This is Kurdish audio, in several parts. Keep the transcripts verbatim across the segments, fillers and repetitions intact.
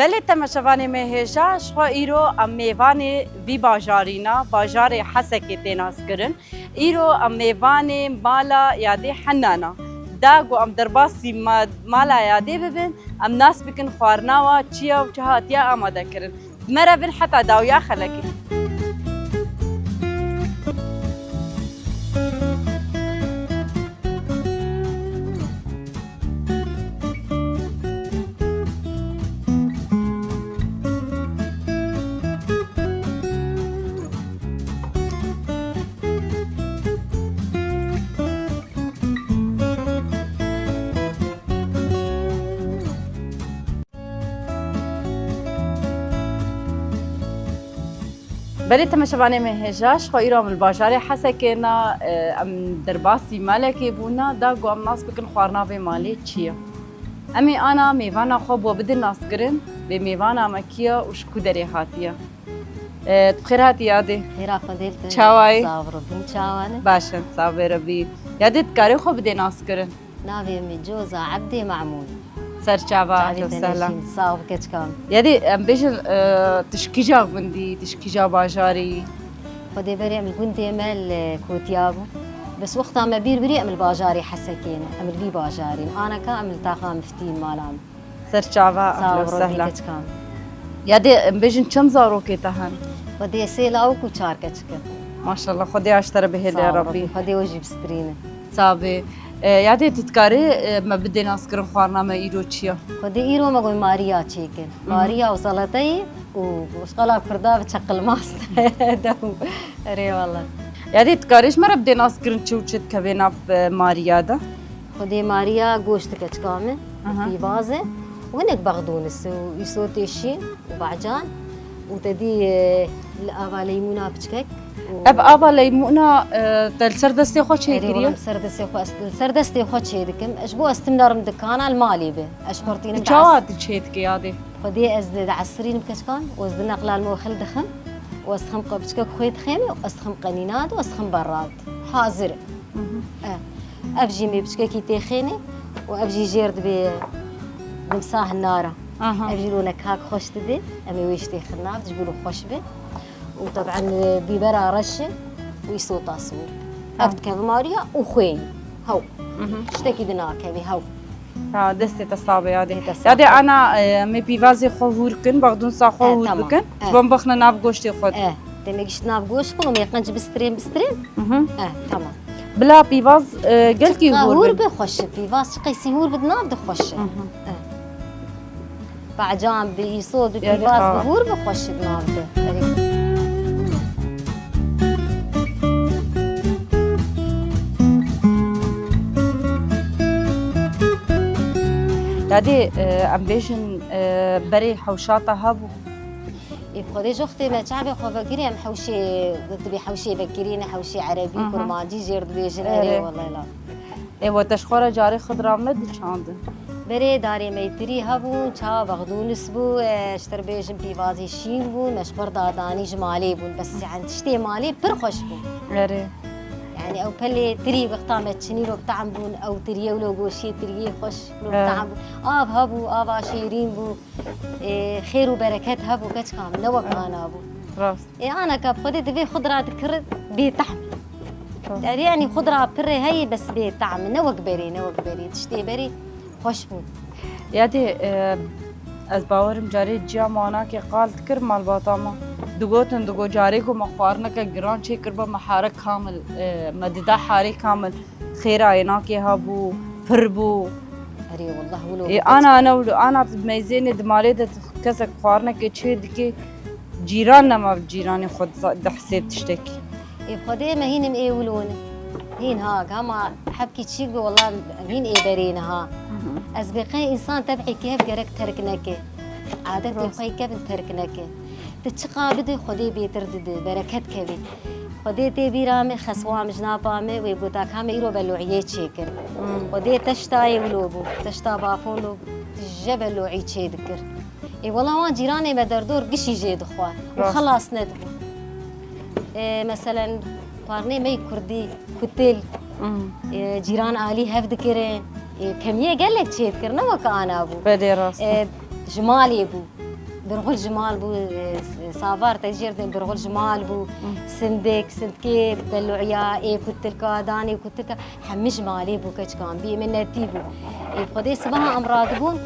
Belê temaşevanê me hêja, ji xwe îro em mêvanê vî bajarî ne, bajarê Hesekê tê naskirin. Îro em mêvanê mala yadê Henna ne. Da ku em derbasî ma-, mala yadê bibin, em nas bikin xwarina wa çi ye û çi hatiye amade kirin. Bi me re bin heta dawiya xelekê. Belê temaşevanê me hêja, ji xwe îro em li bajarê Hesekê ne, e, em derbasî malekê bûne, da ku em nas bikin xwarina vê malê çi ye. Em ê ana mêvana xwe bo bidin naskirin, vê mêvana me kî ye û ji ku derê hatiye. E, tu bi xêr hatî yadê. Xêra Xwedê li te. Çawa yî? Sax bî, çawa ne? Baş in, sax bê Rebî. Yadê dikarê xwe bidê naskirin. Navê min Coza Ebdê Mamûn. Ser çava, Çavê ahlen te sehlen. Neşîn, sax bî keçika min. Yadê, em bêjin, e, tu ji kîja gundî, tu ji kîja bajarî? Xwedê berê em li gundê me li Kotiya bû. Bes wexta me bîr birî em li bajarê Hesekê ne. Em li vî bajarî ne. Aneka em li taxa Miftî ne mala min. Ser çava, ahlen sehlen. Yadê, em bêjin çend zarokê te hene? Xwedê sê lawik û çar keçik in. Maşallah, Xwedê ji te re bihêle ya Rebbî. Xwedê we jî bistrîne. Sax bê. E, yadê tu dikarî, e, me bidê naskirin xwarina me îro çi ye? Xwedê îro me got mariya çêkin. Mariya û salateyê û ji qala kurda bi çeqilmaz. Dew. Erê wele. Yadê dikarî ji me re bidê naskirin çi û çi dikeve nav, e, mariya de? Xwedê mariya goşt dike çika min, pîvaz e û hinek bexdûnis û îsotê şîn û bacan û te dî, e, li ava leymûna piçkek û Ev ava leymûna, e, te li ser destê xwe çêkiriye? Erê, wela li ser destê xwe, ez li ser destê xwe çê dikim. Ji bo ez tim nerim dikana li malê be. Ez xurtînim. Tu çawa tu çê dikî yadê? Xwedê ez di, di esirînim keçkan û ez di neqla li moxil dixim û ez dixim qe-, piçkek xwê dixêm û ez dixim qenînad û ez dixim berrad. Hazir e. E, ev jî mê piçkekî têxêne û ev jî jêr dibê dimsa hinara. Aha. Ev jî lo nekak xweş didê. Em ê wê ji têxin nav, ji bo lo xweş be. Û teb'en, e, bîbera reş e û îsota sor. Ev dikeve mariya û xwê yî. Hew. Mhm. Tiştekî di nakevê, hew. Ha, destê te sax be yadê. Destê te sax be. Yadê ana, e, em ê pîvazê xwe hûr kin, bexdûnsa xwe hûr bikin. E, tamam. E. Ji bo em bixine nav goştê xwe. E, demê gişt nav goşt xwe, em ê qenc bistrên, bistrên. Mhm. E, tamam. Bila pîvaz, e, gelkî hûr bin. Çiqa hûr bi xweş e, pîvaz çiqeysî hûr bi di nav de xweş e. Mhm. E. Bacan bi, îsot bi, pîvaz bi, hûr bi xweş bi nav de. Erê. Yadê, e, em bêjin, e, berê hewşa te hebû? Ê, bi Xwedê ji wextê me çavê xwe vekirî, em hewşê, dibê hewşê vekirî, ne hewşê erebî, kurmancî jêr dibêjin, erê, wele la. Ê, we te ji xwe re carê xidra me diçandin? Berê darê meytirî hebûn, çawa bexdûnis bû, e, ji te re bêjim pîvazê şîn bûn, me ji xwe re dadanî ji malê bûn. Bes, yani, tiştê malê pir xweş bûn. Erê. Yani, ew pelê tirî wexta me çinî wek tam bûn, ew tiriyê wilo goşiyê tiriyê xweş wilo tam bû. Av hebû, ava şêrîn bû. E, xêr û bereket hebû keçika min, ne wek ana bû. Rast. Ê, aneka bi Xwedê divê xudra dikir bê tehm. Tamam. Derê, yanî xudra pirê heye, bes bê tehm, ne wek berê, ne wek berê. Tiştê berê xweş bû. Yadê, e, ez bawerim carê ciya me anakê qal dikir malbata me. Digotin, digo carê ku me xwarineke giran çêkiriba, me hare kamil, e, me dida harê kamil. Xêra ênakê hebû, pir bû. Erê, wallah, wilo. Ê, ana, ana, wilo, ana, meyzênê di malê de kesek xwarinekê çê dike, cîran nema cîranê xwe diza-, dihsêb tiştekî. Ê, Xwedê me hîn im ê wilo ne. Hîn ha, hema hebkî çîk be, wallah, em hîn ê berê ne ha. Hı hı. Ez bê qey însan teb'î ki hev gerek terk neke. Adetê xwe yê kevin terk neke. Tu çiqa bidî, Xwedê bêtir didi, bereket kevî. Xwedê tê bîra me, xeswa me, jinapa me, wê gota ka me îro belo'iyê çêkir. Hmm. Xwedê teştayê wilo bû, teşta bafon lo, tije belo'î çê dikir. Ê, wela wan cîranê me derdor gişî jê dixwar û xelas nedibû. Ê, meselen, xwarinê me yê kurdî, kutil, ê, cîran alî hev dikirin. Ê, kemiyê gelek çê dikir, ne wek ana bû. Belê, rast e. Ê, ji malê bû. Birxul ji mal bû, e, savar te jêr de birxul ji mal bû. Sindik, sindkê, belûya, ê kutilka, danê kutilka, hemî ji malê bû keçikan. Bî min netî bû. Ê, Xwedê sibaha em radibûn,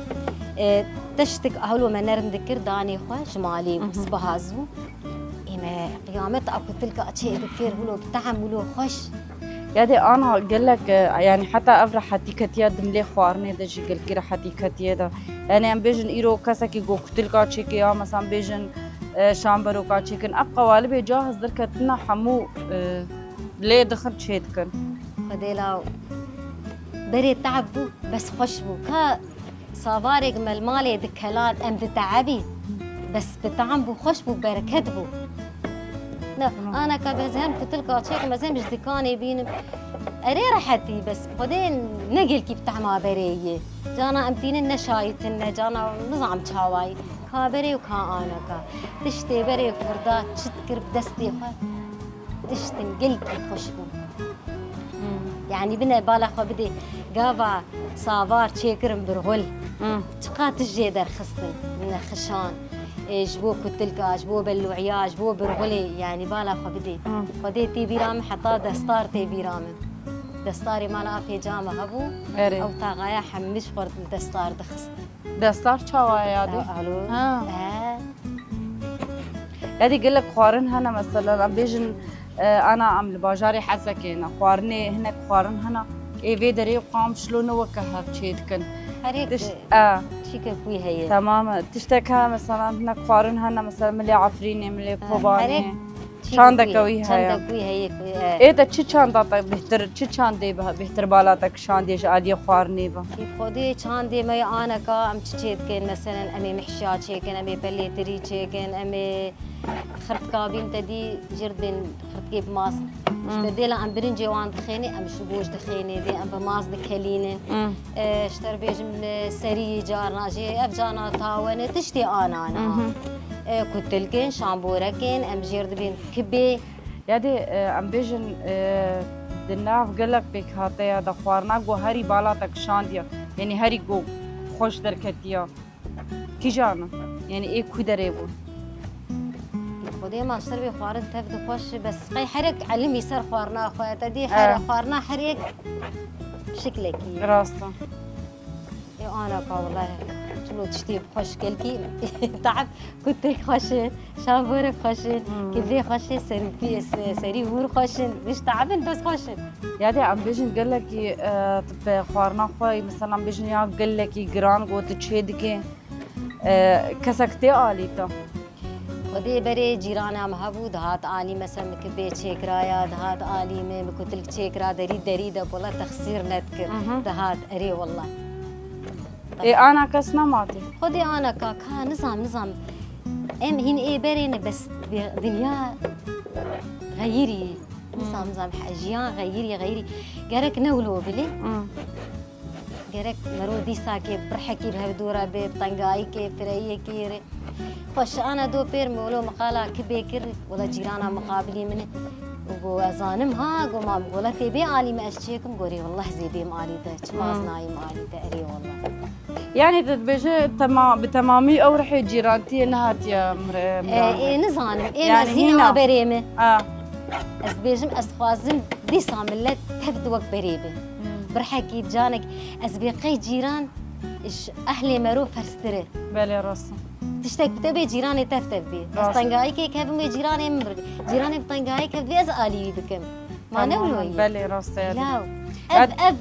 e, tiştik hewlo me nerm dikir, danê xwe ji malê bû. Sibaha zû. Ê me qiyamet a kutilka çê dikir, wilo bi tehm, wilo xweş. Yadê ana gelek, e, yanî heta ev rehetî ketiye dimlê xwarinê de jî gelkî rehetî ketiye de. Yanî em bêjin îro kesekî go kutilka çêke ya mesela bêjin, e, şamberoka çêkin. Ev qewalibê cahiz derketina hemû, e, lê dixin çê dikin. Xwedê law berê te'b bû, bes xweş bû. Ka Savarek me li malê dikelan, em dite'ebî. Bes bi te'm bû, xweş bû, bereket bû. Na, aneka ez hem kutilka çêkim, ez hem ji dikanê bînim. Erê rehetî, bes Xwedê ne gelkî bi tehma berê yê. Cana em tînin ne şayîtin ne, cana nizam çawayî. Ka berê û ka aneka. Tiştê berê Kurda çi dikir bi destê xwe. Tiştin gelkî xweş bûn. Yanî bine bala xwe bidê gava savar çêkirin birxul. Çiqa tij jê derxistin, nexişan, e, ji bo kutilka, ji bo belû'iya, ji bo birxulê, yanî bala xwe bidê. Xwedê tê bîra min heta destar tê bîra min. Destarê mala Afê Cama hebû, Erê. Ew taxaya hemî ji xwe li destar dixistin. Destar çawa ye yadê? Alo. Ha. He. Yadê gelek xwarin hene, mesela, em bêjin, e, ana em li bajarê Hesekê ne. Xwarinê, hinek xwarin hene. Ê vê derê Qamişlo ne weke hev çê dikin. Her yek Tiş-, e. Çîkek wî heye. Tamam. Tiştek he, mesela, hinek xwarin hene, mesela, milê Efrînê, milê E, Kobanê. Her yek Çandeke wî heye. Çandek wî heye ku, e. Ê te çi çanda te bêhtir, çi çandê bêhtir bala te kişandiye ji aliyê xwarinê ve? Ê Xwedê çandê me ya aneka em çi çê dikin? Meselen, em ê mihşiya çêkin, em ê pelê tirî çêkin, em ê xirtka bîn te dî jir dibên xirtkê bi mast. Ji te dêla em birincê wan dixênê, em ji goj dixênê dê, em bi mast dikelînin. E, ji te re bêjim, e, seriyê carna jê, ev carna tawene, tiştê anane ha. E, kutilkin, şamborekin, em jêr dibên kibê. Yadê, e, em bêjin, e, di nav gelek pêkhateya de xwarina ku herî bala te kişandiye, yanî herî ku xweş derketiye. Kîjan in? Yanî ê ku derê bûn? Xwedê maştir bê xwarin tev dixweş, bes qey herek elimî ser xwarina xwe, te dî her xwarina her yek şiklekî. Rast e. Ê anaka welahi çilo tiştê bi xweş gelkî te'b kutik xweş e, şamborek xweş e, kivê xweş e, serûpî, se-, serî hûr xweş in, giş te'b in bes xweş in. Yadê em bêjin gelekî, e, tu bi xwarina xwe, mesela em bêjin ya gelekî giran got tu çê dikê, e, kesek tê alî te? Xwedê berê cîrana min hebû, dihat alî me, se min kibê çêkiraya, dihat alî min, min kutilk çêkira, derî derî de wela texsîr nedikir. Mhm. Dihat, erê wela. Ê, ana kes nema tê? Xwedê ana ka, ka, nizam, nizam. Em hîn ê berê ne, bes dinya xeyirî. Nizam, nizam, he, jiyan xeyirî, xeyirî. Gerek ne wilo bilî. Hmm. Gerek mero dîsakê birhekî bi hevdû re bê, bi tengayîkê, fireyiyekî rê. Xweş, ana do pêr min wilo min qala kibê kir, wela cîrana miqabilî min e. Û got, ez zanim ha, got, ma min gola tê bê alî min ez çêkim, gorî, wellah zêdêm alî te, çima Hmm. ez nayîm alî te, erê wellah. Yanî tu dibêje tema-, bi temamî ew rihê cîrantiyê nehatiye mir-, E, mirandin. Ê, nizanim, ê, yanî ez hîna hîna. Berê me. A. Ez dibêjim, ez dixwazim dîsa millet tev di wek berê be. Hmm. Birhekî, canek, ez bê qey cîran ji ehlê mero ferstir e. Belê, rast e. Tiştek bi te bê cîranê tev tev bê. Ez Rast. Tengayîkê kevim wê cîranê min bir. Cîranê bi tengayî kev bê ez alî wî bikim. Ma ne Tamam, wilo ye? Belê, rast e. Law. Ev, Ed- ev,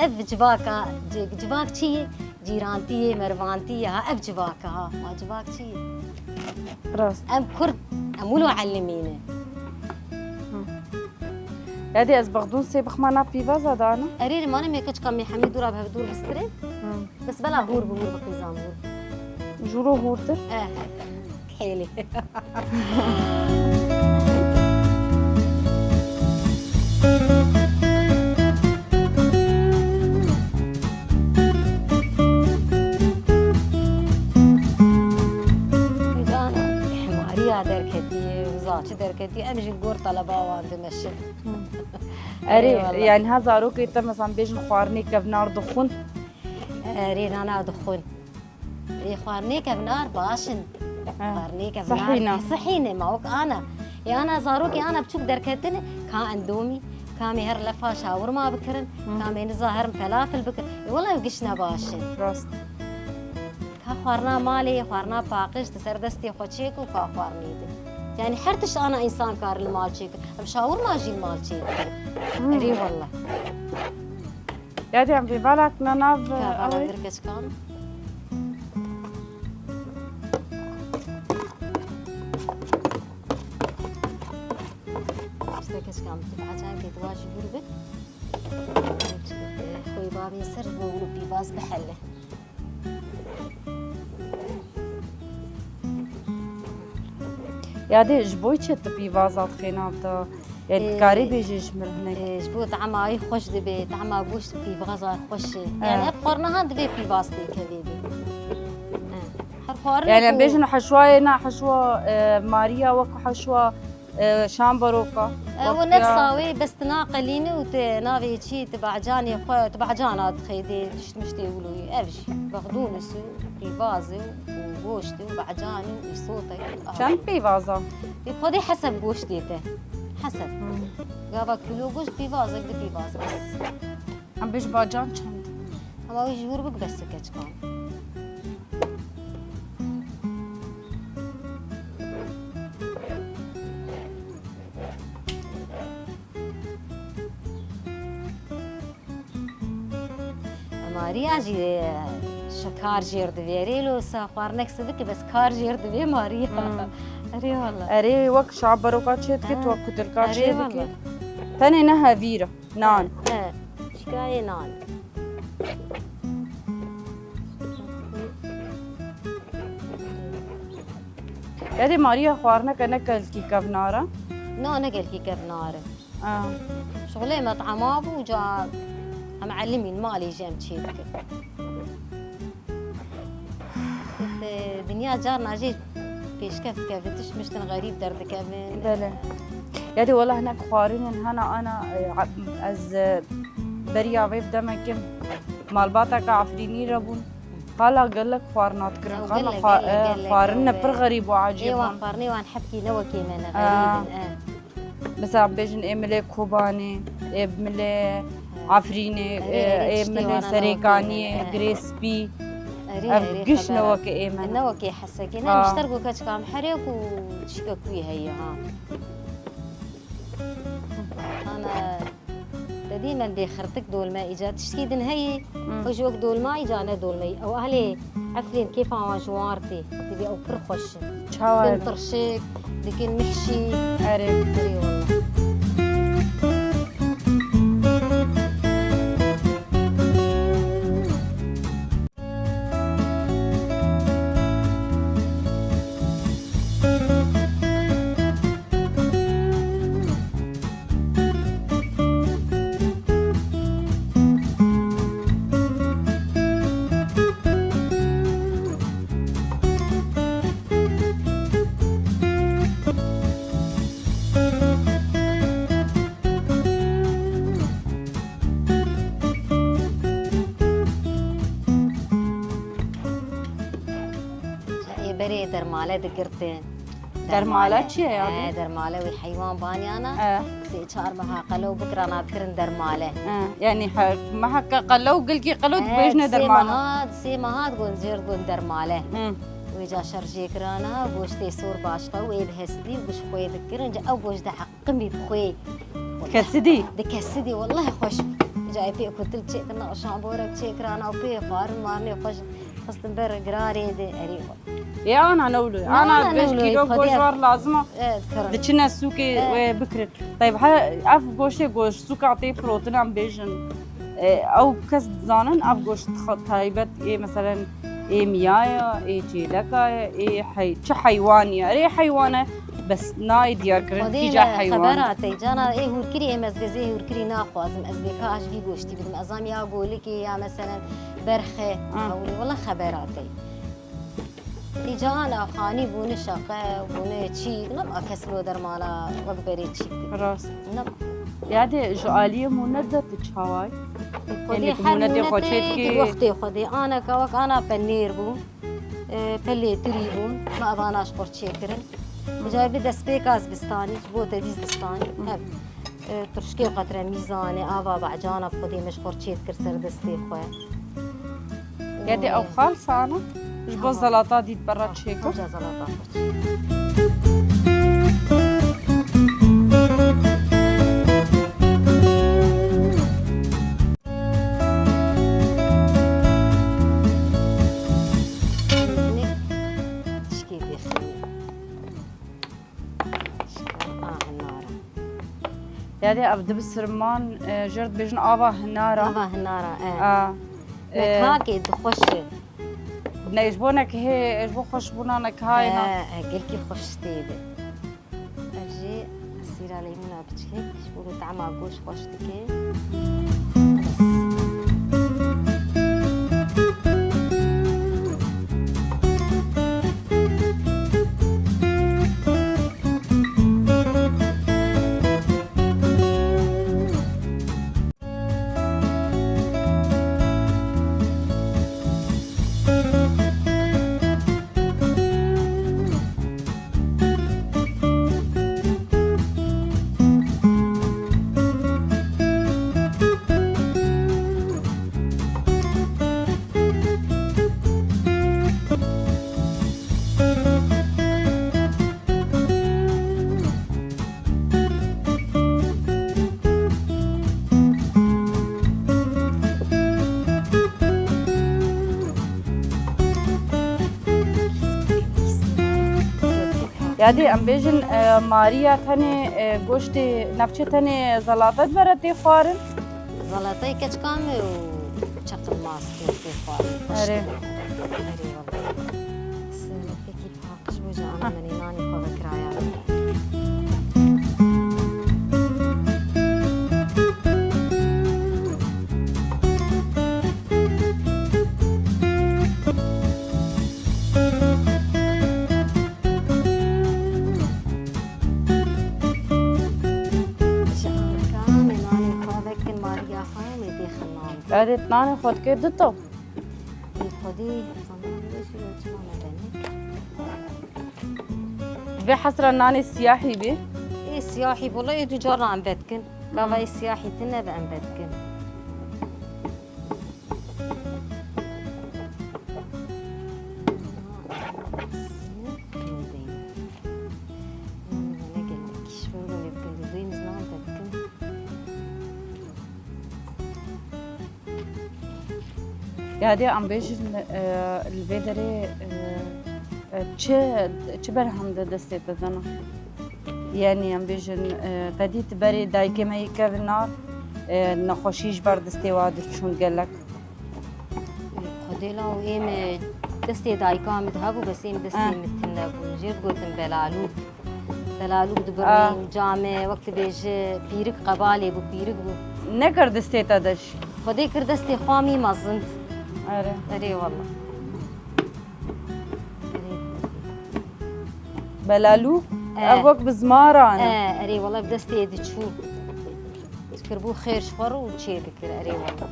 ev civaka, ci-, civak çi ye? Cîrantî ye, mervantî ye, ha, ev civak e, ha. Ma civak çi ye? Rast. Em Kurd, em wilo elimîne. Hı. Yadê ez bexdûn sê bixma na pîvaza dana. Erê, mane me keçika me hemî dûra bi hevdûr bistirê. Hı. Bes bela hûr bi hûr bi qîzan hûr. Jûro hûrtir? Eh. Xêlê. Cana, hemariya derketiye, zaçî derketiye, em jî gor teleba wan dimeşin. Erê, Eyvallah. Yani ha zarokê te, mesela, bêjin xwarinê kevnar dixwin? Erê, nana dixwin. Ê xwarinê kevnar baş in. Xwarnêke sihî ne. Sihî ne ma wek ana. Ê ana zarokê ana biçûk derketine, ka endomî, kamê her lefa şawirma bikirin, kamê niza herin felafil bikirin. Ê wela ev giş ne baş e. Rast. Ka xwarina malê, xwarina paqij, tu ser destê xwe çêk û ka xwarnê de. Yani her tişt ana însan kar li mal çêkir. Em şawirma jî li mal çêdikin. Hmm. Erê wela. Ya dê em vê balak ne nav, ka bala ew ê vir keçkan. İşte keçkan tu becan ke dua ji hûr bik. Xwê babê ser ji bo hûr pîvaz bihele. Ya dê ji bo çi tu pîvaza dixê nav de? Yani, ee, dikarî bêjî ji min hinek? Ee, ji bo tehma wî xweş dibe, tehma goşt pîvaza xweş e. Ee. Yani ev xwarina han divê pîvaz têkevê bê. Ee, her xwarin. Yani em bêjin heşwayê na heşwa, e, Maria wek heşwa, e, şamberoka. Ew nefsa wê bes tu naqelîne û tu navê çi, tu becanê xwe, tu becana dixê dê tişt miştê wilo. Ev jî bexdûnis û pîvaz û goşt û becan û îsotek. Çend pîvaza? Bi xwedê heseb goştê te. Heseb. Hmm. Gava kilo goşt pîvazek, du pîvaz bes. Em bêj bacan çend? Ama wî ji hûr bik bes e keçkan. Mariya jî, e, şikar jêr divê. Erê lo sa xwarinek sivik e, bes kar jêr divê Mariya. Hmm. Erê wala. Erê wek şaberoka çê dikê, ha, tu wek kutilka çê dikê. Erê wala. Tenê ne hevîr e, nan. He, he. Şikayê nan. Erê Mariya xwarineke ne gelkî kevnar e? Na, ne gelkî kevnar e. Aa. Şixulê met'ema bû, ca em elimîn malê jî em çê dikin. Dinya carna jî pêşkev dikevin, tişt miştin xerîb derdikevin. Belê. Ya dê wela hinek xwarînin hene ana, e, ez, e, beriya vê bi demekê malbateka Efrînî re bûn. Qala gelek xwarina dikirin. Ew qala gelek, xwa-, gelek, e, gelek, xwarine pir xerîb û ecêb bûn. Ê wan xwarinê wan hebkî ne wekê me ne, xerîb in, e. Mesela bêjin ê milê Kobanê, ê milê Efrînê, ê, ê milê Serêkaniyê, Girê Spî. Ev giş ne weke ê me ne. Ne wekê Hesekê. Ne, nişter ku keçika em herê ku tişteke kuyê heye ha. Ana, te dî me bê xirtik dolme îca tiştkî din heye. Hmm. Ew ji wek dolma îca ne dolme. Ew ahlê Efrîn kêfa wan ji wan tê. Divê ew pir xweş in. Çawa dikin tirşik, dikin mihşî. Erê. Erê wala. Ê berê dermale digirtin. Dermale çi ye ya? He, dermale wî heywan baniyana. E. Sê çar meha qelew bikirana dikirin dermale. E, yani he, meha ke qelew, gilkî qelew dibêjne dermale. Sê meha, sê meha digon jêr digon dermale. Hı. Wê ca şerjê kirana, goştê sor başqa wê bihestî û bi ji xwê dikirin. Ca ew goşt de Qimî bi xwê. Kesidî? Di kesidî, wellahî xweş bû. Ca ê pê kutil çêkirina, şamborek çêkirana û pê xwarin marinê xweş xistin ber girarê de, erê xwe. Ê ana ne wilo. Ana beş kîlo goş war lazim e. Diçine sûkê wê bikirin. Tayb he, ev goştê goş sûka tê firotin em bêjin. E, ew kes dizanin ev goşt taybet ê, meselen, ê miya ye, ê çêleka ye, ê hey-, çi heywanî ye? Erê heywan e, bes nayê diyarkirin kîja heywan. Xebera te, cana ê hûrkirî ê mezgezê hûrkirî naxwazim. Ez bê ka ji vî goştî bidim. Ez am ya golikê ya meselen berxe. Wala xebera te. Îca ana xanî bûne şeqe, bûne çî, nema kes lo dermala wek berê çî. Rast. Nema. Ya dê ji aliyê mûnet de tu çawa yî? Xwedê her mûnetê xwe çê dikê. Wextê xwedê ana ka wek ana penêr bû. E, pelê tirî bûn, me evana ji xwe çêkirin. Hı. Carê bi destpêka zivistanî, ji bo te dî zivistanî. Hı. Ev, e, turşikê qetre mîzanê, ava becana bi xwedê me ji xwe çê dikir ser destê xwe. Yadê ew xalsa ana? Ji bo zelata dît berra çêkir. Hewce zelata xwe çê. Tişkê dêxînê. Tişkê, a, hinara. Yadê ev dibi sirman, e, jêr dibêjin ava hinara. Ava hinara, e. A. Nekahakê dixweş e. Ne, ji bo nekihê, ji bo xweşbûna nekihayê na. E, e, gelkî xweş tê de. Ev jî sîra leymûna biçikek, ji bo ku tehma goşt xweş dike. Yadê em bêjin, e, Mariya tenê, e, goştê navçe tenê zelata dibere tê xwarin? Zelatayê keçika me û çeqilmaz tê xwarin. Erê. Erê wele. Sêrekekî paqij bû ji ana menê nanê xwe vekiraya. Ji anka me nanê xwe vekin Mariya xwe û me têxin nan. Erê, nanê xwe dike du top. Ê Xwedê, xanima min çima me venik? Vê hesra nanê siyahî bê. Ê siyahî, wela ê du caran em vedikin. Gava ê siyahî tine ve em vedikin. Yadê em bêjin, e, li vê derê, e, e, çi, çi berhem di destê te de ne? Yanî em bêjin, e, qedî tu berê dayikê me yê kevin nar, e, nexweşî ji ber destê wa diçûn gelek. Xwedê law êm, e, destê dayika min dihebû, bes êm destê min tune bû. Jê digotin belalûk. Belalûk dibirîn, camê, wek dibêje, pîrik qebalê bû, pîrik bû. Nekir destê te de jî? Xwedê kir destê xwe mî mezin. Erê. Erê wele. Erê. Belalûk? E. Ev wek bi zimaran e. E, erê wele bi destê diçû. Dikir bû xêr ji xwe re û çê dikir, erê wele.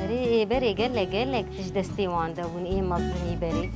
Erê, ê berê gelek, gelek tişt destê wan de bûn, ê mezinî berê.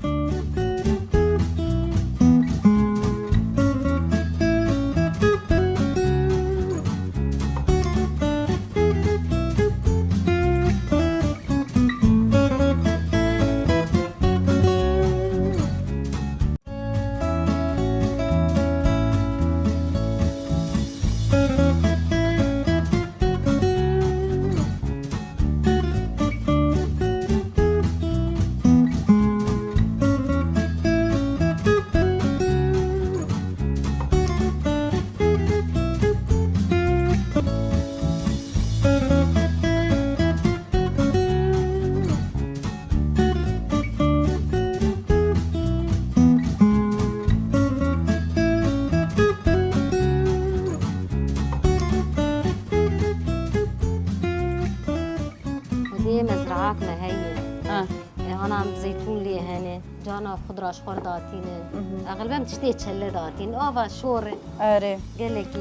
Xwedê mezraak me heye. Ha. E, Ana em zeytûn lê hene, cana xudra ji xwe re datînin. Mhm. Exlben tiştê çelle datînin. Ava şor e. Erê. Gelekî.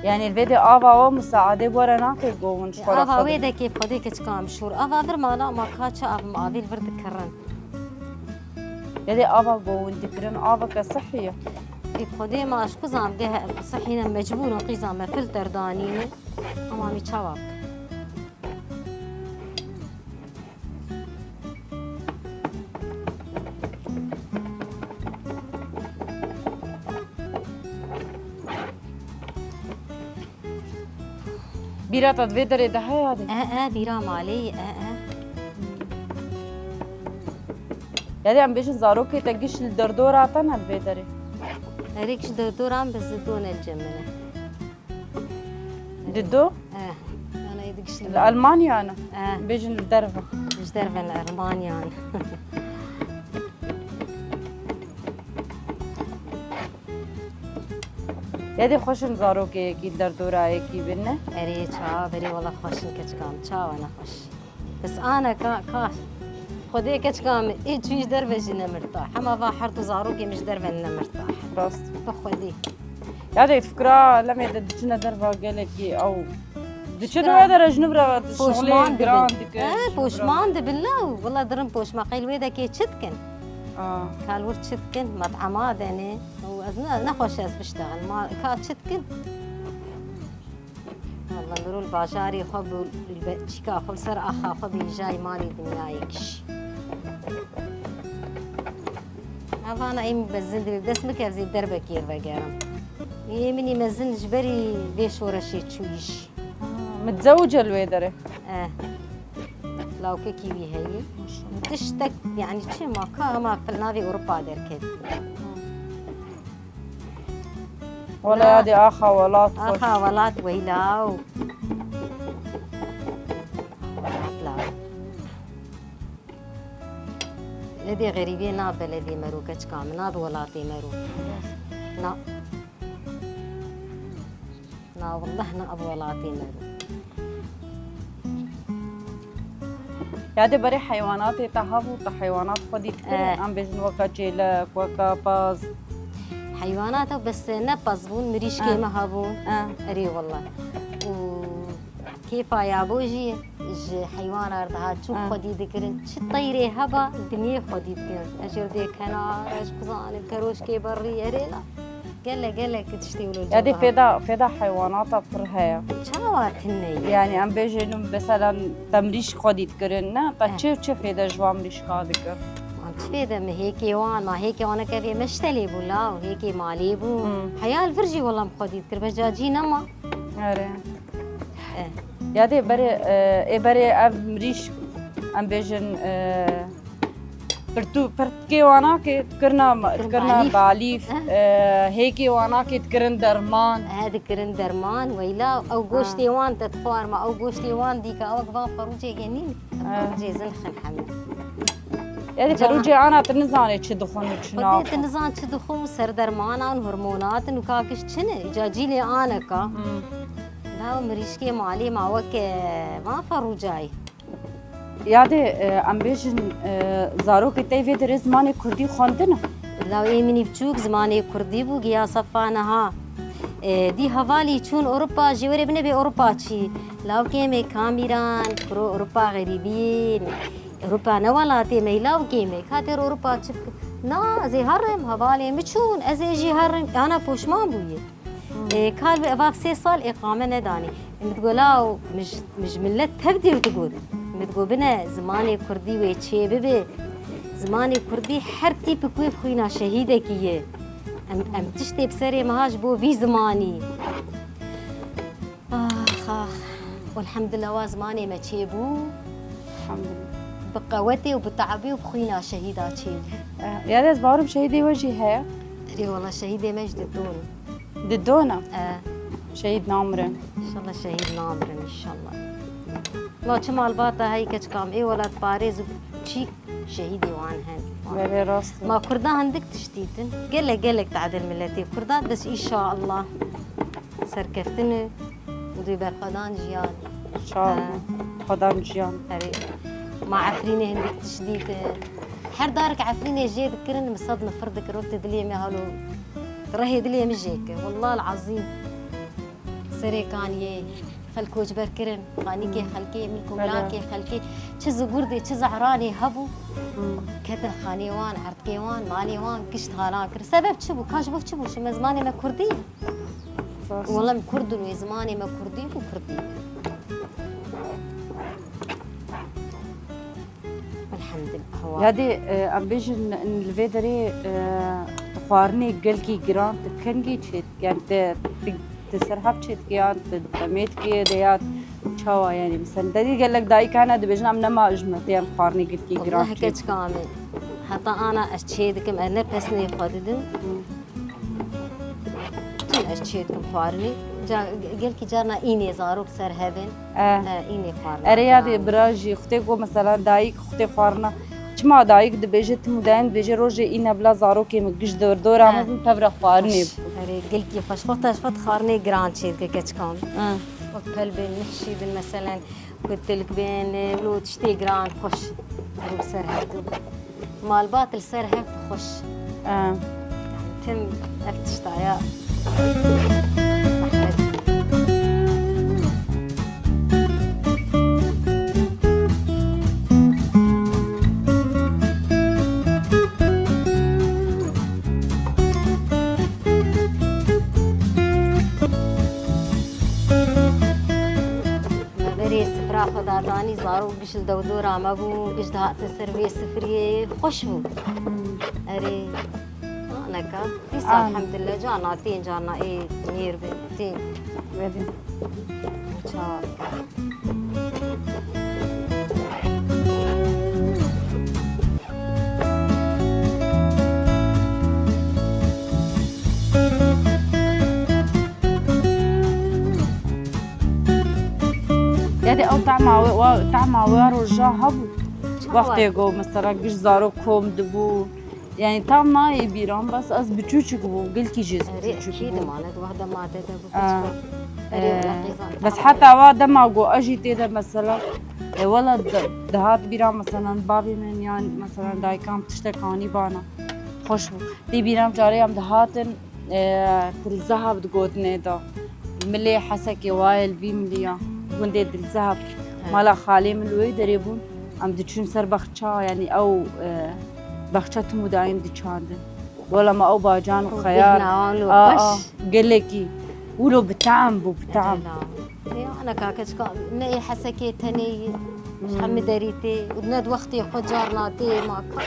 Yanî li vê de ava o misaadê bore nake govin ji xwe re. Ava wê dekê xwedê keçika em şor. Ava vir mala ma ka çi av avîl vir dikirin. Gelê ava govin dikirin, aveke sihî ye. Ê xwedê ma ji ku zam geh sihî ne mecbûr in qîza me filter danîne. Ama mî çawa bike? Bîra te di vê derê de heye de? E, e, bîra malê ye, e, e. Yadê em bêjin zarokê te giş li derdora te ne li vê derê? Erê giş derdora min bi zidon el cemine. Dido? Eh, yani êdî giştî. Li Almanya ne? Eh. Bêjin li derve. Ji derve li Almanya ne. Yadê xweşin zarokê yekî derdorayekî bin ne? Erê ça, berê wela xweşin keçika min, çawa ne xweş. Bes aneka ka Xwedê keçika min ê çûyî ji derve jî nemirta. Hema va her du zarokê min ji derve nemirta. Rast. Bi Xwedê. Ya de fikra lemê de diçine derva gelekî ew diçin wê de rejnib re şixulê giran dikin. He, poşman dibin la û wela dirin poşma qeyl wê dekê çi dikin? Kal wir çi dikin? Met'ema denê. Û ez ne, nexweş ez biştexil. Ma ka çi dikin? Walla mirov li bajarê xwe bû, li çîka xwe li ser axa xwe bêjayî malê dinyayê kişî. Evana ê min bezin dibê, bi dest min ke ez ê derbekê vegerim. Ê min î mezin ji berî vê şoreşê çûyî jî. Mitzewice li wê derê? Eh. Lawkekî wî heye. Tiştek, yani çi ma ka, ama navê Ewropa derket. Wala yadê axa welat xweş. Axa welat weylaw. Welat law. Ledê xerîbiyê nabe ledê mero keçika min, nabe welatê mero. Na. Na willah nabe welatê mero. Yadê berê heywanatê te hebû, te heywanat xwedî dikirin? Eh. Em bêjin weke çêlek, weke pez. Heywanat ew bes ne pez bûn, mirîşkê me hebûn. Eh. Erê wela. Û kêfa ya bo jî ji heywana re dihat çûk xwedî dikirin. Çi teyrê heba, dinê xwedî dikirin. Ez jê re dê kenar, ez ku zanim, keroşkê berrî, erê la. Gelek gelek tiştê wilo. Yadê fêda, fêda heywanata pir heye. Çawa tune ye? Yani em bêjin mesela te mirîşk xwedî dikirin ne? Te çi çi fêde ji van mirîşka dikir? Wan çi fêde min hêkê wan, ma hêkê wan neke vê meştelê bû la û hêkê malê bû. Heya li vir jî wela min xwedî dikir, beca cî nema. Erê. Yadê berê, e, ê berê ev mirîşk em bêjin, e, Pirtû, pirtkê wana kê dikirina, dikirina balîf, hêkê wana kê dikirin derman. He, dikirin derman, weyla ew goştê wan te dixwarma, ew goştê wan dîka, ew van ferûcê genîn, ferûcê zin xin hemî. Yadê ferûcê ana tu nizanê çi dixwin û çi naxwin. Xwedê tu nizan çi dixwin, ser dermanan, hormonatin û kakiş çi ne, îca cîlê aneka. Da mirîşkê malê ma weke van ferûcayî. Yadê, e, em bêjin, e, zarokê te vê derê zimanê kurdî xwendine? Lawê min î biçûk zimanê kurdî bû, giya sefa niha. E, dî hevalî çûn Ewropa, jê werê binebê Ewropa çî. Lawkê me Kamîran, kuro Ewropa xerîbî, Ewropa ne welatê me, lawkê me. Ka têr Ewropa çi bike? Na, ez ê herim, hevalê min çûn, ez ê jî herim. Ana poşman bûye. Ê, kal bi ev sê sal îqame nedanî. Min digot law, min ji, min ji millet tev dîr digot. Min digot bine zimanê kurdî wê çê bibe. Zimanê kurdî her tîpik wê bi xwîna şehîdekî ye. Em, em tiştê bi serê me ha ji bo vî zimanî. Ax, ax. Elhamdulillah wa zimanê me çêbû. Elhamdulillah. Bi qewetê û bi teabê û bi xwîna şehîda çêbû. Eh, ya ez bawerim şehîdê we jî heye. Erê wela şehîdê me jî di don. Di dona? Eh. Şehîd namirin. Înşallah şehîd namirin înşallah. Ma çi malbata hey keçikam ê welat parêz û çîk şehîdê wan hen. Belê rast e. Ma Kurda hindik tiştî din. Gelek gelek tadil miletê Kurda bes înşallah serkeftin û dê berxwedan jiyan. Şa xwedan jiyan. Erê. Ma Efrînê hindik tişt dîtin. Her darek Efrînê jê dikirin, min sed nifir dikir, wek tu dilê me halo. Rehê dilê min jê kir. Wellahil ezîm. Serê kaniyê, xelk koçber kirin. Xanîkê xelkê, milk û Belê. milakê xelkê. Çi zigurdê, çi zehranê hebû. Hmm. Ketin xanê wan, erdkê wan, malê wan, gişt halan kirin. Sebeb çi bû? Ka ji bo çi bû? Ji me zimanê me kurdî. Rast. Wela em kurd in wê zimanê me kurdî bû kurdî. Elhamdülillah. Yadê, e, em bêjin li vê derê, e, tu xwarinê gelkî giran, tu kengî çêdikî, yani te, tu, tu serhev çêdikî, yan tu demê dikî, de ya çawa yani, mesela, te dî gelek dayik hene dibêjin, em nema ji me tê, em xwarinê gelkî giran Wallahî çêdikin. Keçika min. Heta ana ez çêdikim, ez ne pesnê xwe didim. Hı. Çi ez çê dikim xwarinê. Ca-, gelkî carna înê zarok ser hev in. Eh. Eh, înê xwarin. Erê ya dê bira jî xwedê ku mesela dayik xwedê xwarina. Çima dayik dibêje tim û dayim dibêje rojê îne bila zarokê min giş dor dora Eh. min bin tevra xwarinê Xweş. Erê gelkî xweş. Xwedê xwed xwarinê giran çê dike keçika min. Eh. Wek pel bin, mihşî bin meselen. Ku tilk bên, wilo tiştê giran xweş. Rû ser hev du. Malbat li ser hev xweş. Em. Tim ev tiştaya. Me berê sifra xwe dadanî, zarok giş li dewdora me bû, giş dihatin ser vê sifriyê, xweş bû. Hmm. Erê, ha, neka. Dîsa An. Elhamdülillah, carna tên, carna ê nêr bin, tên. Vedî. Ça. Yadê ew tahma wê, wa, tahma wê roja hebû. Çawa? Wextê ku mesela giş zarok kom dibû. Yani tam nayê bîran, bes ez biçûçik bû, gelkî jê Erê, biçûçik ekîd bû. Mane, wexda made de bû, Ah. Erê, Ee, wela qîzan bes tam heta wa dema ku ez jî tê de mesela, e, wela di-, dihat bîran mesela bavê min yan mesela dayikam tiştek anî bana. Xweş bû. Tê bîran carê em dihatin, e, Dilzehav digotinê de. Milê Hesekê wayê li vî milî ya. Gundê Dilzehav. Evet. Mala xalê min li wê derê bûn. Em diçûn ser baxça, yanî ew, e, baxça tim û dayîn diçandin. Wela me ew bacan û Ew xeyar. Bêhna wan û A, xweş. A, gelekî. Wilo bi team bû, bi team. Ela. Ê, ana kake çika, me ê Hesekê tenê yî. Hmm. Hemî derî tê. Û ne di wextê xwe carna tê ma ka.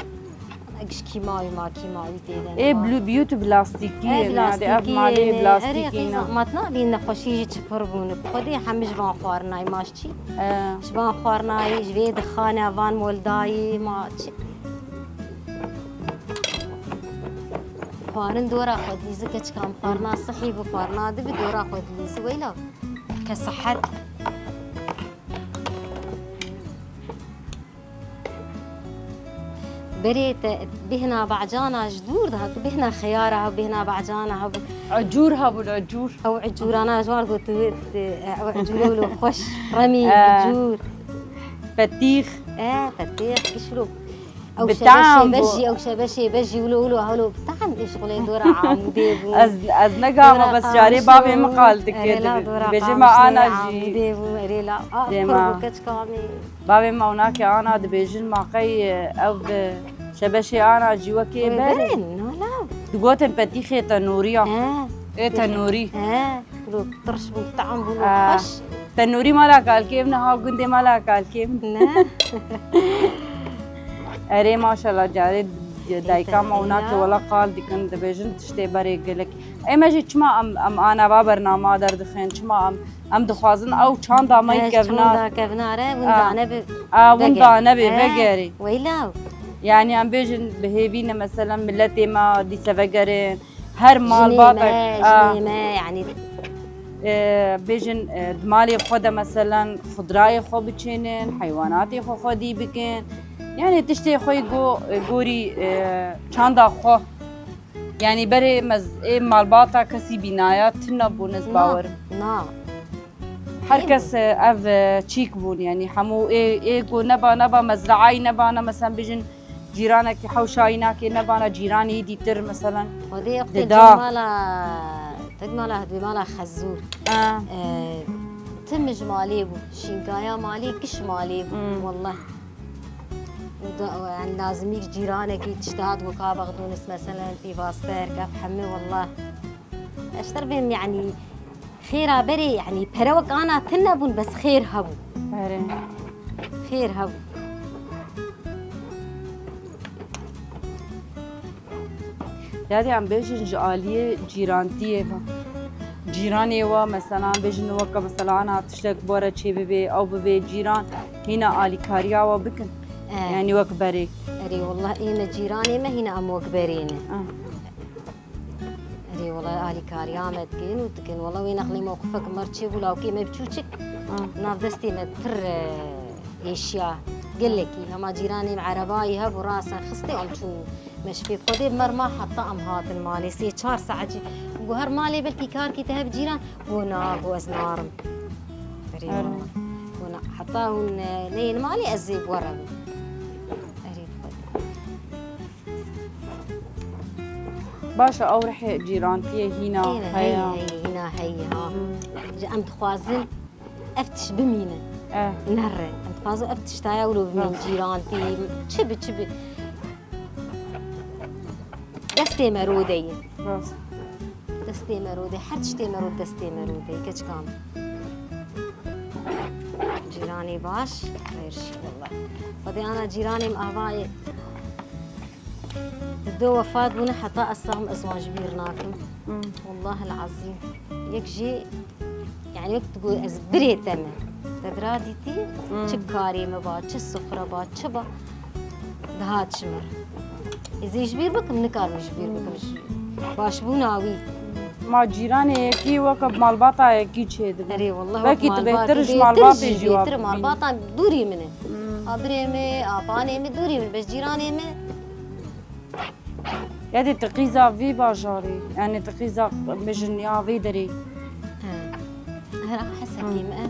Giş kîmawî ma kîmawî tê de Ê, nema. Blu-, beauty plastikî Ê, yê, yani ev plastikî malê yê, plastikî erê, ne. Qîza, ma tu nabî nexweşî jî çi pir bûn. Xwedê hemî ji van xwarinayî ma ji çi? Ê. Ji van xwarinayî, ji vê dixane, van moldayî, ma çi? Xwarin dora xwe dilîzi keçika min, xwarina sihî bi xwarina di bi dora xwe dilîzi weyla. Ke sihet. Berê te bêhna bacana ji dûr de hebû, bêhna xiyara hebû, bêhna bacana hebû. Ecûr hebûn, ecûr. Ew ecûrana ji wan got, ew ecûr wilo xweş, remî, Eh. Ecûr. Petîx. Eh, petîx, kişlo. Ew Bi şebeşê tam bu. Bejî, ew şebeşê bejî, wilo, wilo, hewlo, bi tam îşxulê dora Amûdê bû. Ez, ez ne gama Dora bes carê Qamişlo bavê min bû. Qal dike, Erê la, dibe-, dibêje me ana jî. Amûdê bû, erê la. A, Dêma. Pir bû keçika min. Bavê me ewnakê ana dibêjin, ma qey ew bi şebeşê ana jî wekê Wê berin. Berin, nala. Digotin petîxê tenûriya. He. Ê tenûrî. He, lo tirş bû, tam bû, lo Ha. Xweş. Tenûrî mala kalkê min, ha gundê mala kalkê min. Ne. Erê maşallah, carê dayika me ewnakê wela qal dikin, dibêjin tiştê berê gelek. Ê me jî çima em, em anava bernama derdixin, çima em Em dixwazin ew çanda me He, kevna. Çanda kevna re, winda Ah. Nebe Ah, winda vegerê. Nebe He, vegerê. Weyla. Yani em bêjin bi hêvî ne, mesela milletê me dîse vegerin. Her malbatek, Jinê me, ah, jinê me, yani. E, bêjin, e, di malê xwe de, mesela, xudrayê xwe biçînin, heywanatê xwe xwedî bikin. Yani tiştê xwe go-, e, gorî, e, çanda xwe. Yani berê me z-, ê malbata kesî bînaya tune bûn ez bawer. Na, na. Her kes, e, ev, e, çîk bûn, yanî hemû ê, ê ku neba, neba mezraayî nebana, mesela bijin cîranekî hewşayî nake, nebana cîranê dîtir, mesela Xwedê yoxtê dida. Mala, tek mala, dê mala xezûr. Ha. E, tim ji malê bû, şînkaya malê, giş malê bû, Hmm. Wallah. Û da, yani lazimî cîranekî tişt hat, weka bexdûnis, mesela pîvaster, gef hemî, wallah. Eşter bêm, yani xêra berê, yani pere wek ana tune bûn, bes xêr hebû. Erê. Xêr hebû. Yadî em bêjin ji aliyê cîrantiyê ve. Cîranê we, mesela, em bêjin weke, mesela, ana tiştek bore çê bibê, ew bibê, cîran hîna alîkariya we bikin. Eh. Yani wek berê. Erê, wallah, ê me cîranê me hîna em wek berê ne. Ah. Erê, wallah, alîkariya me dikin û dikin. Wallah, wê nexlê mewqifek me re çêbû, lawkê me biçûçik. Ah. Nav destê me pir, e, êşiya. Gelekî. Hema cîranê me erebayî hebû, rasen xistê, em çûn. Me ji pê Xwedê bi me re ma heta em hatin malê. Sê çar saet jî. Got her malê belkî karkî te hebe cîran. Got na, got ez narim. Erê, Erê. Got na. Heta hûn, e, neyên malê ez ê bi we re bim. Erê bi Xwedê. Baş e, ew rihê cîrantiyê hîna Hîna heye. Heye, heye, hîna heye, ha. Hmm. Ji em dixwazin ev tişt bimîne. Eh. Nere. Em dixwazin ev tiştaya wilo bimîne, Eh. cîrantî, çi bi, çi bi. Destê me rode ye. Rast. Destê me rode, her tiştê me rode, destê me rode ye, keçika me. Cîranê baş, xêr şî, wallah. Xwedê ana cîranê me ava ye. Di do wefat bûne, heta ez sax im, ez wan ji bîr nakim. Hmm. Wallahil ezîm. Yek jî, yani yek digo ez birê te me. Te bira dîtî, Hmm. çi karê me ba, çi sifre ba, çi ba. Dihat ji min. Ez ê ji bîr bikim, nikarim ji bîr bikim. Baş bûna wî. Ma cîranê yekî weke bi malbata yekî çêdibe. Erê, wallah, Belkî wek tu malbatê bêhtir ji bêhtir malbatê jî jî wa bêhtir, bibînî. Malbata dûrî min e. Hmm. A birê me, a panê me dûrî min, bes cîranê me. Yadê tu qîza vî bajarî, yani tu qîza mijin ya vê derê. He. Her Hesekî Hı. me.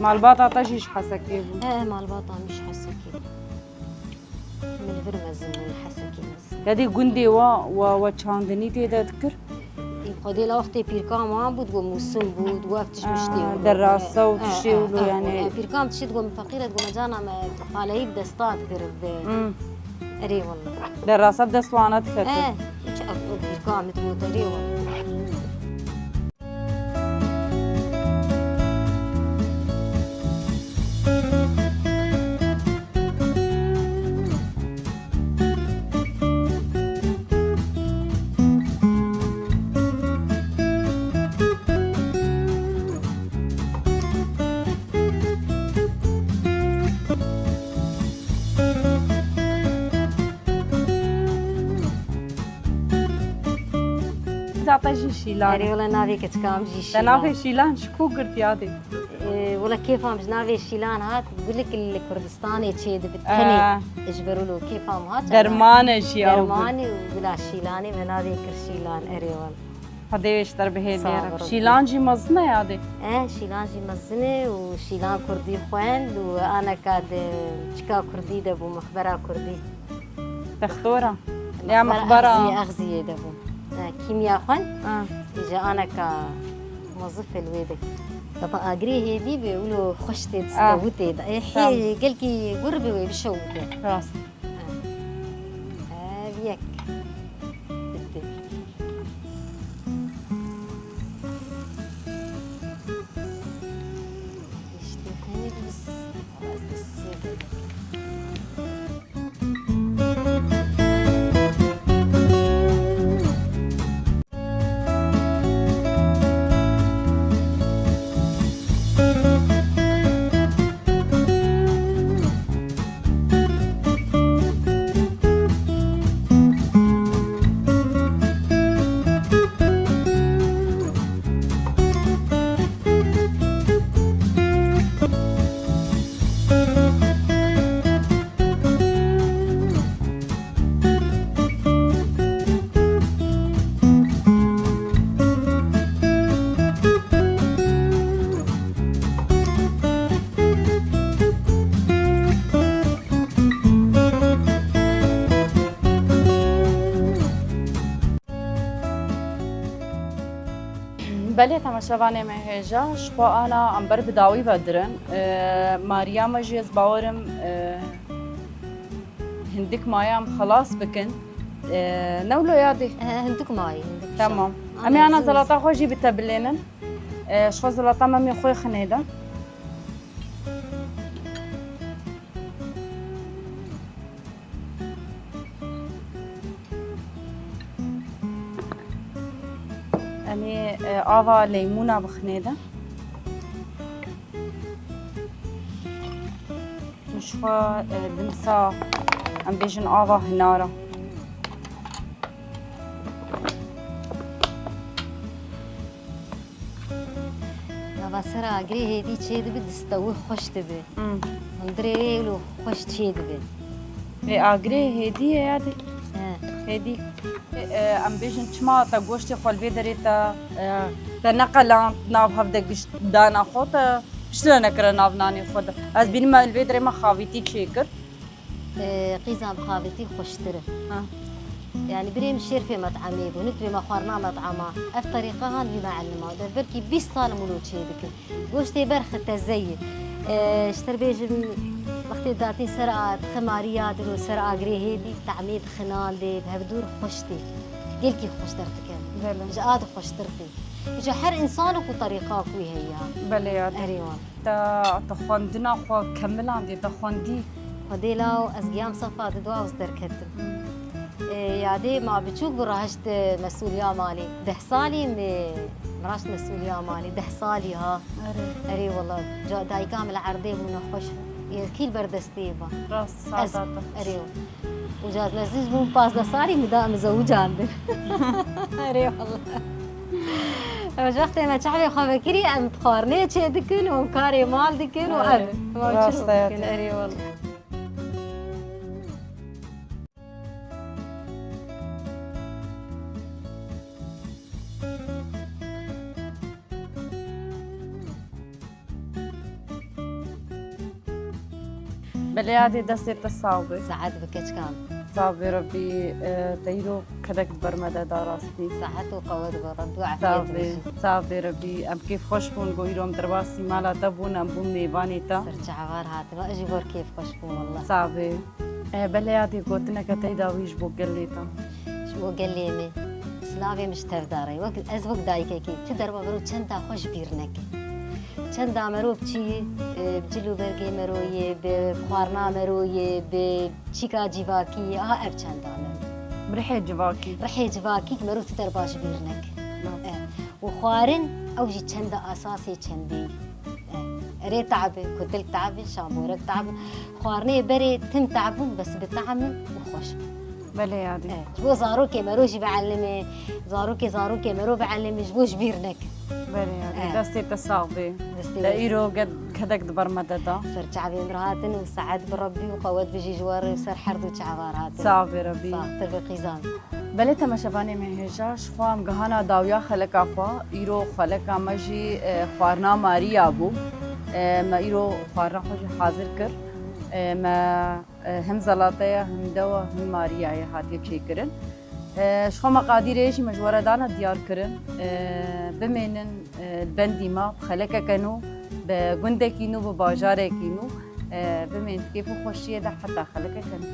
Malbata te jî ji Hesekê bû. He, malbata min ji Hesekê. Min vir mezin bûn, Hesekî mezin. Yadê gundê wa, wa, wa çandinî tê de dikir? Ê, Xwedê la wextê pîrka wan bû, digo mûsim bû, digo ev tişt miştê Aa, wilo. Derrasa û Aa, tiştê aa, wilo aa, yani. Aa, pîrka min dişî digo min feqîr e, digo me cana me paleyî bi desta dikir bi. Hmm. Erê wele. Derrasa bi dest wana dikete. Ee, hiç ev, ev pîrka min digo erê wele. Zaten jî Şîlan. Erê wele navê keçika min jî Şîlan. Te navê Şîlan ji ku girt yadê? Ee, wele kêfa min ji navê Şîlan hat, gulik li Kurdistanê çêdibe. Ee. Tenê ji ber wilo kêfa min hat. Derman e jî ew gul. Dermanê û gula Şîlanê me navê kir Şîlan. Erê wele. Xwedê wê ji te re bihêle Sağ ol, Reb. Şîlan jî mezin e yadê? Eh, Şîlan jî mezin e û Şîlan kurdî xwend û aneka di çika kurdî de bû, mixbera kurdî. Textora. Ya mixbera mixbera. Axziyê, Axziyê de bû. Eh, kîmya xwend. Ah. Ji aneka mozif li wê de. Tapa agirê hêdî be, wilo xweş tê diste, Ah. witê de. Eh, Tamam. hê gelkî gur be wê bişewite. Rast. Ev yek. Bitti. İşte henüz biz Belê, temaşevanê me hêja, ji xwe ana em ber bi dawî ve dirin. E, Mariya me jî ez bawerim, e, hindik maye em xelas bikin. E, ne wilo yadê? E, hindik maye, hindik Tamam. şa. Em ê ana zelata xwe jî bitebilênin. E, ji xwe zelata me mê xwe xinê de. Em ê, e, ava leymûna bixinê de. Ji xwe, e, dimsa em bêjin ava hinara. Gava sera agirê hêdî çêdibe, distewî xweş dibe. Hmm. Hundirê wê wilo xweş çêdibe. Lê agirê hêdî ye ya dê. He. Hêdî. E, em bêjin çima te goştê xwe li vê derê te, e, te neqeland nav hev de gişt dana xwe te piştre nekire nav nanê xwe de. Ez bînime li vê derê me xavîtî çêkir. E, qîzan bi xavîtî xweştir e. Ha. Yani birê min şêrfê met'emê bû, nitwê me xwarina met'ema. Ev terîqa han wî me'ellima. De belkî bîst sal min wilo çê dikim. Goştê berxi teze ye. E, ji te bêjim, wextê datî ser a, dixi marî ya diro, ser agirê hêdî, te'mê dixinandê, bi hevdûr xweş tê. Gelkî xweş derdikeve. Belê. Ji a di xweştir tê. Îca her însan û ku terîqa ku heye. Belê ya. Erê wan. Te, te xwendina xwe kemilandê, te xwendî? Xwedê law ez giyam sefa di dua ez derketim. Hmm. Ê, yadê ma biçûk bû rahişt, e, mesûliya malê. Deh salî mi, mi raşt mesûliya malê. Deh salî ha. Erê. Erê wela. Ca-, dayika min li erdê bû nexweş. Ê, kî li ber destê ba. Rast, Ez, saadata. Erê wela. Û caz mezîz bûm pazdeh salî mi da mi zewicandin. Erê wela. Ew ji wextê me çavê xwe vekirî, em xwarinê çê dikin û karê mal dikin û Erê. ev. Rast hayatê. Erê wela. Belê yadê, destê te sax be. Saet bi keçkan. Sax be Rebbî, e, te îro kedek di ber me de da rastî. Saet û qewet be Rebbî û Sax afiyet be, be. Sax be Rebbî. Em kêf xweş bûn, go îro em derbasî mala te bûn, em bûn mêvanê te. Ser çavar hatin, ez jî bor kêf xweş bûm wela. Sax be. E, belê yadê, gotineke tey dawî ji bo gelê te. Ji bo gelê me. Silavê min ji tev de re. Wek, ez wek dayikekî, tu derba mero çenda xwe ji bîr neke. Çenda mero bi çi, e, bi cil û bergê mero yê, bi xwarina mero yê, bi çîka civakî yê, aha ev çenda mero. Bi rihê civakî. Rihê civakî mero tu derba ji bîr neke. Rast. E, û xwarin ew jî çenda asasê çendê ye. E, erê tabi, kutil tabi, şamborek tabi. Xwarinê berê tim tabûn, bes bi tam in û xweş bin. Belê yadê. E, ji bo zarokê mero jî bielimê, zarokê zarokê mero bielimê, ji bo ji bîr nekin. Belê yadê. E. Destê te sax bê. Destê Te we. îro ge-, kedek di ber me de da. Ser çavên re hatin û saet bi Rebbî û qewet bijî ji we re ser her du çava re hatin. Sax bê Rebbî. Saxtir be qîzan. Belê temaşevanê me hêja, ji xwe em gihana dawiya xeleka xwe. Îro xeleka me jî, e, xwarina Mariya bû. E, me îro xwarina xwe jî hazir kir. E, me, e, him zelate ye, him dew e, him Mariya ye hatiye çêkirin. E, ji xwe me qadîrê jî me ji we re dana diyar kirin. E, bimênin, e, li bendî me, bi xelekeke nû, bi gundekî nû, bi bajarekî nû. E, bimên kêf û xweşiyê de heta xelekeke nû.